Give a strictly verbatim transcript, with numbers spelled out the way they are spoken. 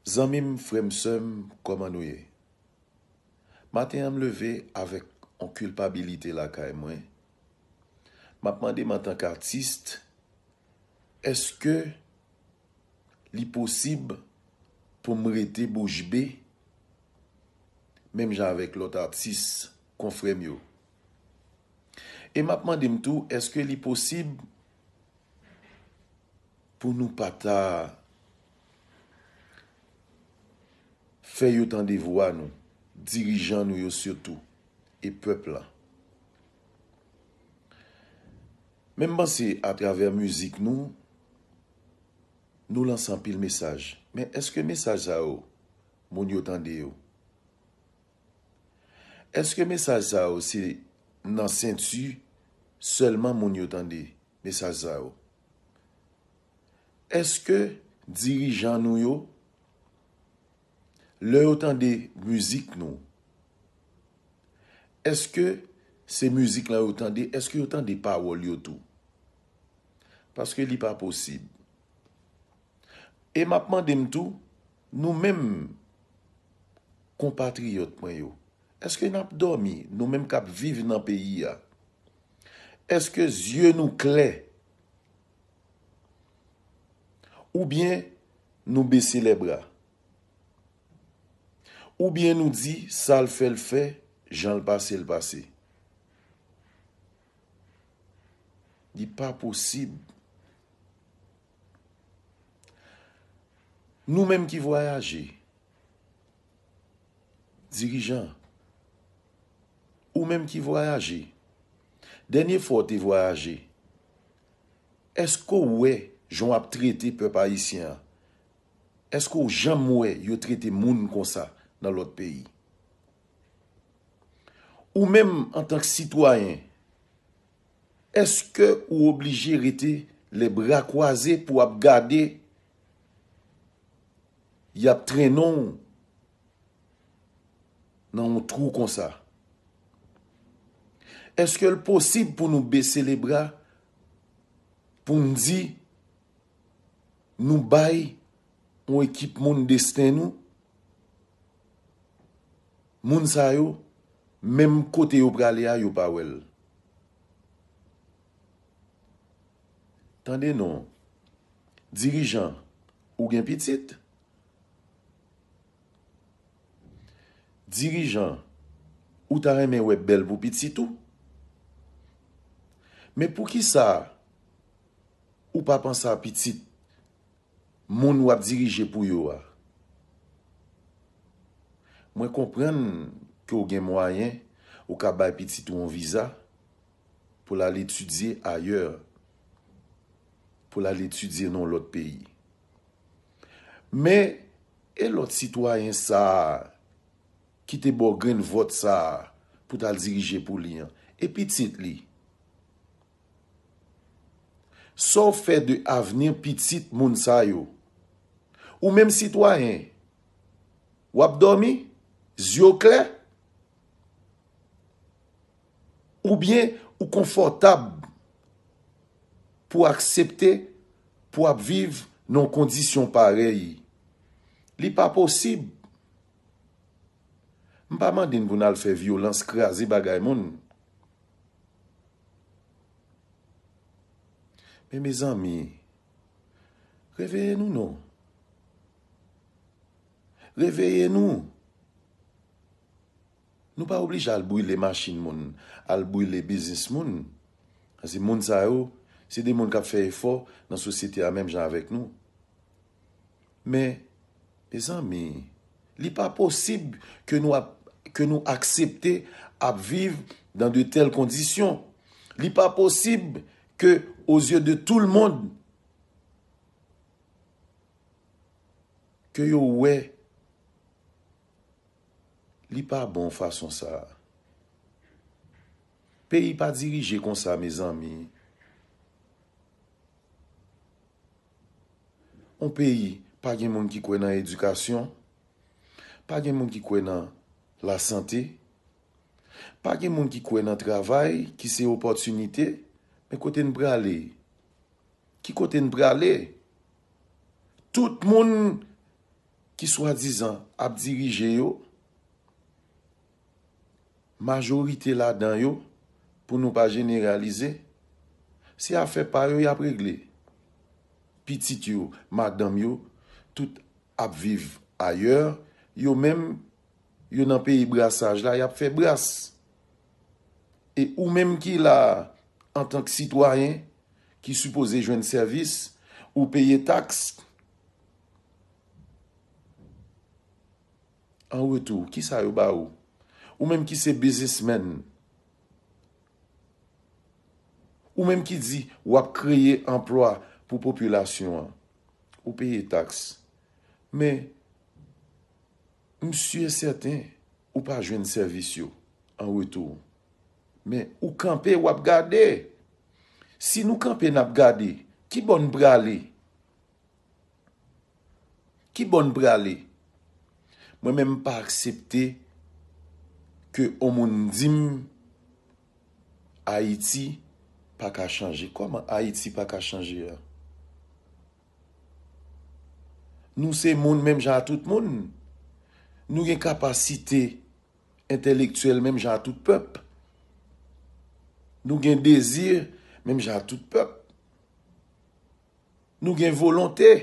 Zanmi m, frè m, sè m, kòman nou ye? Maten an, m leve avèk yon kilpabilite lakay mwen. M ap mande m antanke atis, èske li posib pou m rete bouch be, menm jan avèk lòt atis konfrè m yo? E m ap mande m tou, èske li posib pou nou pa ta fè yo tande vwa nou, dirijan nou yo sitou, e pèp la? Men m panse atravè mizik nou, nou lanse anpil mesaj. Men èske mesaj sa yo, moun yo tande yo? Èske mesaj sa yo se nan senti sèlman moun yo tande mesaj sa yo? Èske dirijan nou yo, lè yo tande mizik nou, èske se mizik lan yo tande, èske yo tande pawòl yo tou? Paske li pa posib. E m ap mande m tou, nou menm konpatriyòt mwen yo, èske n ap dòmi, nou menm k ap viv nan peyi a? Èske zye nou klè? Oubyen nou bese lèbra? Oubyen nou di, sa l fè, l fè, jan l pase, l pase? Li pa posib. Nou menm ki vwayaje, dirijan, ou menm ki vwayaje, dènye fwa w te vwayaje, èske w wè jan w ap trete pèp ayisyen an? Èske w janm wè yo trete moun konsa nan lòt peyi? Ou menm, antank sitwayen, èske ou oblije rete lè bra kwaze pou w ap gade y ap trennen w nan yon twou konsa? Èske l posib pou nou bese lebra, pou n di nou bay yon ekip moun desten nou? Moun sa yo, menm kote yo prale a, yo pa wè l. Tande non, dirijan, ou gen pitit? Dirijan, ou ta renmen wè bèl pou pitit ou? Men poukisa ou pa panse a pitit moun w ap dirije pou yo a? Mwen konprann ke w gen mwayen, ou ka bay pitit ou yon viza pou l al etidye ayè, pou l al etidye nan yon lòt peyi. Men, e lòt sitwayen sa a ki te ba w grenn vòt sa a pou t al dirije pou li an? E pitit li? Sa w fè de avni pitit moun sa yo? Ou menm sitwayen, w ap dòmi, zye w klè? Oubyen ou konfòtab pou aksepte pou w ap viv nan yon kondisyon parèy? Li pa posib. M pa mande n pou n al fè vyolans, kraze bagay moun. Men mezanmi, reveye nou non. Reveye nou. Nou pa oblije al brile machin moun, al brile biznis moun. Paske moun sa yo, se de moun k ap fè efò nan sosyete a menm jan avèk nou. Men, mezanmi, li pa posib ke nou ap, ke nou aksepte ap viv dans de telles conditions. Li pa posib ke, aux yeux de tout le monde, ke yo wè li pa bon fason sa a. Peyi pa dirije konsa, mezanmi. Yon peyi, pa gen moun ki kwè nan edikasyon, pa gen moun ki kwè nan lasante, pa gen moun ki kwè nan travay ki se opòtinite. Men kote n prale? Ki kote n prale? Tout moun ki swadizan ap dirije yo, majorite ladan yo, pou nou pa jeneralize, se afè pa yo y ap regle. Pitit yo, madanm yo, tout ap viv ayè, yo menm, yo nan peyi brasaj la, y ap fè bras. E ou menm ki la, antank sitwayen, ki sipoze jwenn sèvis, ou peye taks, an retou, kisa yo ba ou? Ou menm ki se biznismenn, ou menm ki di w ap kreye anplwa pou popilasyon an, ou peye taks. Men, m si e sèten, ou pa jwenn sèvis yo an retou. Men, ou kanpe, w ap gade. Si nou kanpe, n ap gade, ki bò n prale? Ki bò n prale? Mwen menm, m pa aksepte ke on moun di m Ayiti pa ka chanje. Kòman Ayiti pa ka chanje a? Nou se moun menm jan a tout moun. Nou gen kapasite entèlektyèl menm jan a tout pèp. Nou gen dezi menm jan a tout pèp. Nou gen volonte